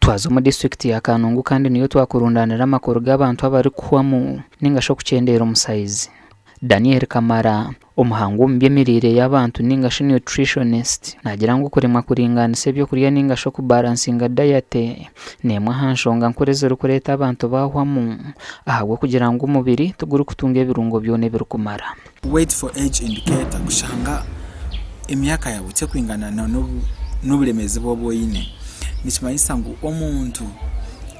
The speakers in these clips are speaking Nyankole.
Twaza omu disiturikiti ya Kanungu kandi niyo twakurundaanira amakuru g'abantu abarikuhwamu ninga shi okukyendeera omu sayizi. Daniel Kamara, omuhangu omu by'emiriire y'abantu ninga shi nutritionist, naagira ngu okuremwa kuringaanisa ebyokurya ninga shi okubaransinga diet n'emwe aha nshonga nkuru ezirikureeta abantu baahwamu ahabw'okugira ngu omubiri tigurikutunga ebirungo byona ebirikumara. Weight for age indicator kushanga emyaka yaawe tekwingana n'oburemeezi obu oine. Nikimanyisa ngu omuntu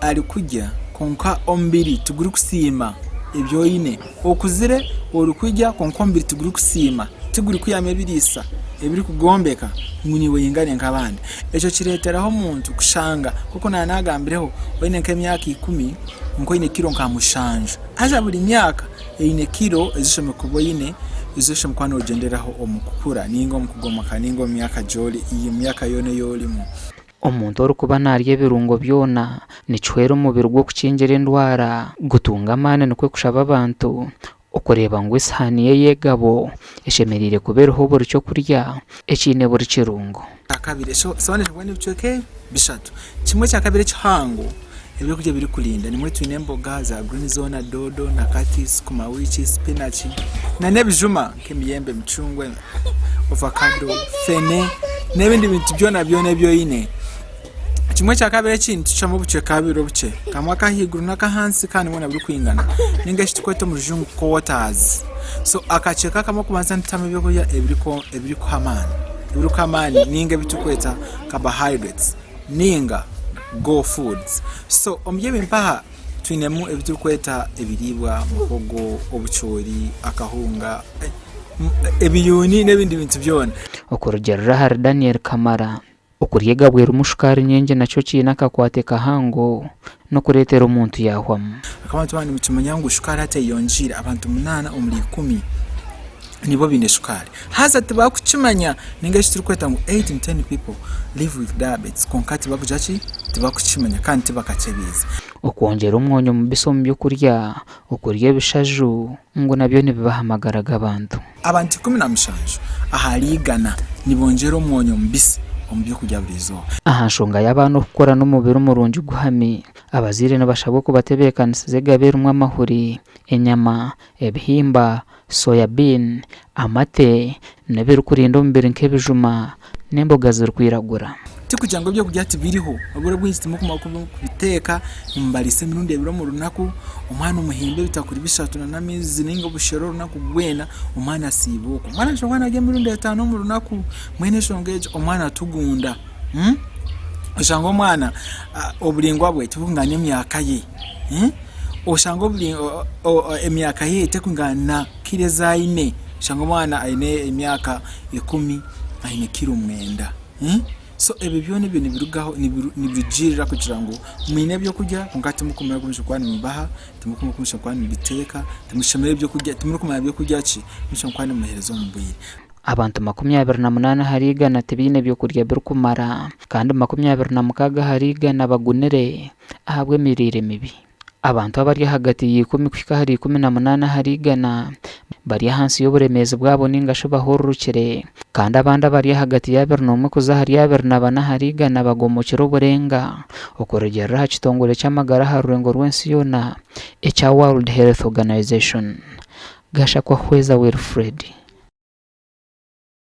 arikurya kwonka omubiri tigurikusiima ebi oine. Okuzire orikurya kwonka omubiri tigurikusiima, tigurikwihamu ebiriisa ebirikugwombeka ngu naiwe oingane nk'abandi. Ekyo kireeteraho omuntu kushanga nk'oku naanagambireho oine nk'emyaka ikumi kwonka oine kiro nka mushanju. Haza buri myaka eine kiro ezi oshemereire kuba oine, ezi oshemereire kuba noogyenderaho omu kukura nainga omu kugomoka nainga omu myaka gy'ori omu myaka yoona ei orimu. Omuntu orikuba naarya ebirungo byona, nikihwera omubiri gwe okukingira endwara, gutunga amaani nikwo kushaba abantu okureeba ngu esihaani ye ey'egabo eshemereire kuba eriho buri ky'okurya ekiine buri kirungo. Kyakabiri, esowaani eshobora kuba n'ebicweka bishatu. Kimwe kyakabiri ekihango ebyokurya ebirikurinda nimwo twine emboga za green zoona doodo, nakati, sukuma wiki, spinach n'ebijuma nk'emiyembe, emicungwa, ovakado, fene n'ebindi bintu byona byona ebi oine. Kimwe kyakabiri ekindi nitukicwamu obucweka bubiri obukye, kamwe ak'ahaiguru n'ak'ahansi kandi bwona burikwingana ninga eki turikweta omu rujungu quarters. So akacweka akamwe ak'okubanza nitutamu ebyokurya ebirikuha amaani, ebirikuha amaani ninga ebi turikweta carbohydrates ninga go foods. So omuri ebi mpaha twinemu ebi turikweta ebiriibwa, muhogo, obucoori, akahunga, ebiyuuni n'ebindi bintu byona. Okurugiirira ahari Daniel Kamara, Okurya egabwa erimu shukaari nyingi nakyo kiine akakwate kahango n'okureetera omuntu yaahwamu. Abantu baaba nibakimanya ngu shukaari hati eyongiire, abantu munaana omuri ikumi nibo baine shukaari. Haza tibakukimanya ninga eki turikweta ngu eight in ten people live with diabetes kwonka tibakugira ki, tibakukimanya kandi tibakakyebiize. Okwongyera omwonyo mubisi omu by'okurya, okurya ebishaju ngu nabyo nibiba aha magara g'abantu. Abantu 17 ahari igana nibongyera omwonyo mubisi omu by'okurya buri izooba. Aha nshonga y'abaana okukura n'omubiri murungi guhami, abazaire nibashabwa kubatebeekanisiza egaba erimu amahuri, enyama, ebihimba, soya bean, amate, n'ebirikurinda omubiri nk'ebijuma n'emboga zirikwiragura. Tikugira ngu ebyokurya tibiriho, obwire obwingi timurikumara kubiteeka, nimubariisa emirundi ebiri omu runaku, omwana omuhimbe ebitakuri bishatu nana amaizi ninga obushera orunaku rwena, omwana asiiba okwo. Omwana ashobora kuba narya emirundi etaano omu runaku, mbwenu enshonga egyo omwana atugunda, oshanga omwana oburaingwa bwe tiburikwingana n'emyaka ye, oshanga emyaka ye terikwingana na kiro ezi aine, oshanga omwana aine emyaka ikumi aine kiro mwenda. So ebyo byona ebyo nibirugaho nibirugiirira kugira ngu mwine ebyokurya kwonka timurikumanya oku mushobora kuba nimubibaha, timurikumanya oku mushobora kuba nimubiteeka, timushemereire ebyokurya, timurikumanya byokurya ki mushobora kuba nimuheereza omu bwire. Abantu 28 ahari igana tibaine byokurya birikumara kandi 26 ahari igana bagunire ahabw'emiriire mibi. Abantu abari ahagati ya ikumi kuhika ahari 18 ahari igana bari ahansi y'oburemeezi bwabo ninga shi bahururukire kandi abandi abari ahagati ya 21 kuza ahari 24 ahari igana bagomokire oburenga okurugiirira aha kitongore ky'amagara aha rurengo rw'ensi yoona ekya World Health Organization. Gashakwa Hweza Wilfred.